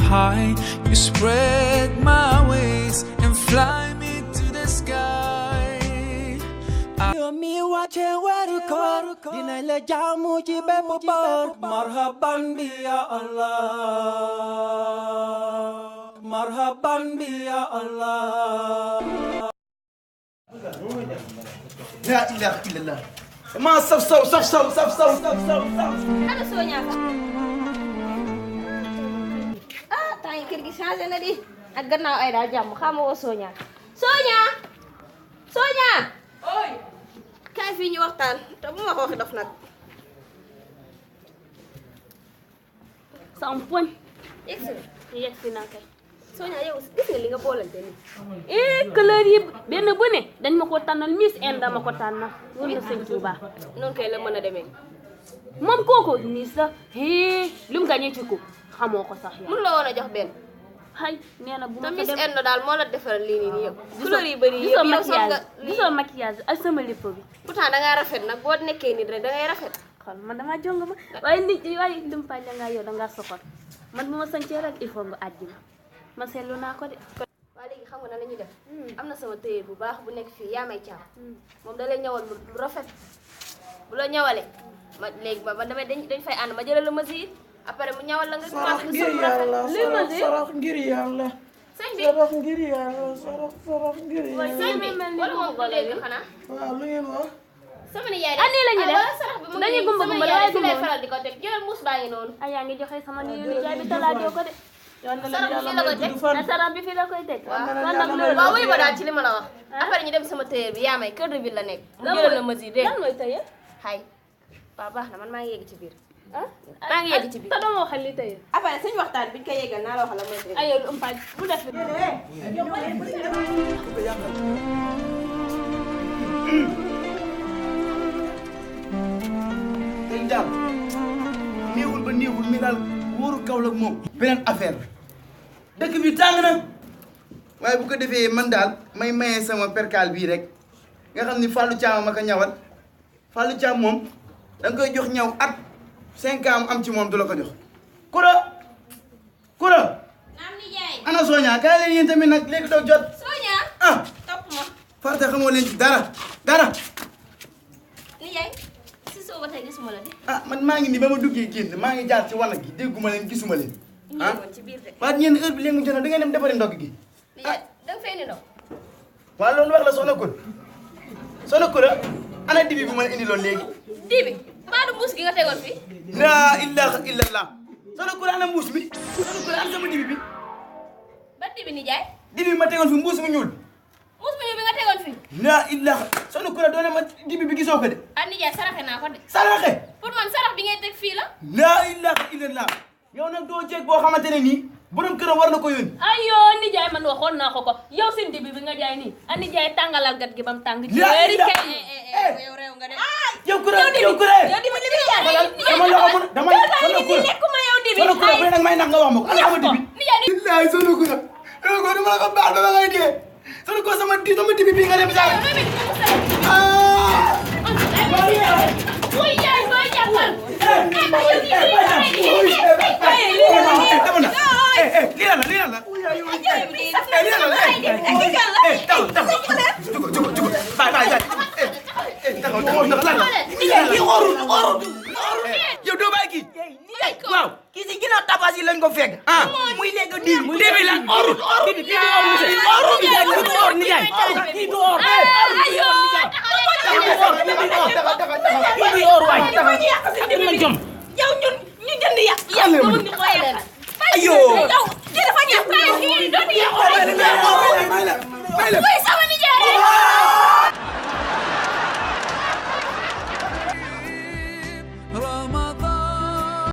high. You spread my wings and fly me to the sky. Mi wache weruko dina la jamu ci bépp bor marhaban bi ya Allah marhaban bi ya Allah. La ilaha illallah. Ma saf. Ana Sonia temps yi kër gi changé na di ak gannaaw ay daal jàmm xam nga woo Sonia oy kaay fii ñu waxtaan te bu ma wax waxi dof nag sa poñ yegsi naa kay Sonia yow gis nga li nga boolante ni couleur yi benn bu ne dañ ma ko tànnal Miss Inde dama ko tànnal wër na sëñ Touba noonu kay la mën a demee moom kooku Miss la lu mu gagné ci ko xamoo ko sax yow mun la woon a jox benn xay nee na bu ma te fa Miss dem Inde daal moo la defaral lii nii yow couleur yi bëri yëpp yow sax nga gisoo maquillage ak sama lépp bi pourtant da ngaa rafet nag boo nekkee nit rek da ngay rafet xool man damaa jong ma waaye lim pañ la ngaa yow dangaa soxal man bu ma sañcee rek il faut nga àjji ma seetlu naa ko de waaye léegi xam nga na la ñuy def am na sama téye bu baax bu nekk fii yaa may caam moom da lay ñëwal lu rafet bu la ñëwalee ma léegi ma damay dañ fay ànd ma jëlal la mesure après mu ñëwal la nga sarax commencé ngir yàlla sarax ngir yàlla sëñ bi sarax ngir yàlla sarax ngir waaye yàlla. sëñ bi mel ni wala moom bu léegi xanaa waaw lu ngeen wax. sama ni yaay nii la ñuy def sarax bi mu dañuy ngi gumba sama gumba yaay waaye fi lay gumba faral di ko teg jëlal muus baa ngi noonu yaa ngi joxe sama ni jaay bi talaajoo ko de yal na sarax leen bi yàlla fii la may koy teg gudd fan. na sarab bi fii la koy teg waaw kon nag loolu waaw wuyu ma daal ci li ma la wax après ñu dem sama téye bi yaa may kër de ville la nekk mu jëlal la mesure dégg lan mooy tëye xay waaw baax na man maa ngi yegg ci biir maa ngi yegg ci biir te doo ma waxal li tëye après suñu waxtaan biñ ko yeggal naa la wax la mooy tëye ay yow umpaañ bu def tey daal néewul ba néewul mi daal wóoru Kaolack moom beneen affaire dëkk bi tàng na waaye bu ko defee man daal may maye sama percal bii rek nga xam ni Fallou Thiam ma ko ñawal Fallou Thiam moom da nga koy jox ñaw at 5 ans am ci moom du la ko jox Koura naam ni jaay ana Sonia kaay leen yéen tamit nag léegi doo jot Sonia ah topp ma farata xamoo leen ci dara ni jaay si soo ba tey gisuma la de ah man maa ngi nii ba ma duggee génn maa ngi jaar ci wanag gi dégguma leen gisuma leen ñu ngi woon ci biir de waaye ñeen heure bi léegi mu jot na da ngeen dem defari ndogg gi ni jaay danga fay ni ndox waaw loolu wax la soxna Koura ana dibi bi ma la indi loon léegi dibi mbaa du mbuus gi nga tegoon fii laa ilaha illallah soxna Koura ana mbuus mi soxna Koura ana sama dibi bi ba dibi ni jaay dibi bi ma tegoon fi mbuus mu ñuul mbuus mu ñëw bi nga tegoon fii laa ilaha soxna Koura doone ma dibi bi gisoo ko de ah ni jaay saraxe naa ko de saraxe pour man sarax bi ngay teg fii la laa ilaha illallah yow nag doo jeeg boo xamante ne nii borom këram war na ko yónni ayo nijaay man waxoon naa ko yow seen dibi bi nga jaay nii a nijaay tàngalal gat gi bam tàng ci laa weeri ilaha kay yow réew nga de yow Koura yow Koura yow dibi li muy jaay dama loxo mun dama soxna Koura lekkuma yow dibi soxna Koura bu ne nag may nax nga wax ma ko ana sama dibi nijaay ni billahi soxna Koura yow ko dama la ko baax dama ngay dee soxna Koura sama dibi bi nga dem saa wuy yaay booy jàppal yow doo bàyyi kii waaw kii si ginnaaw tapas yi lañ ko fekk ah muy lekk dibi la orut dibi du or ni jaay kii du or yow ñun ñu jënd yàq yow ñu xoy leen ayo yow di dafa ñàkk yow do di yow may la sa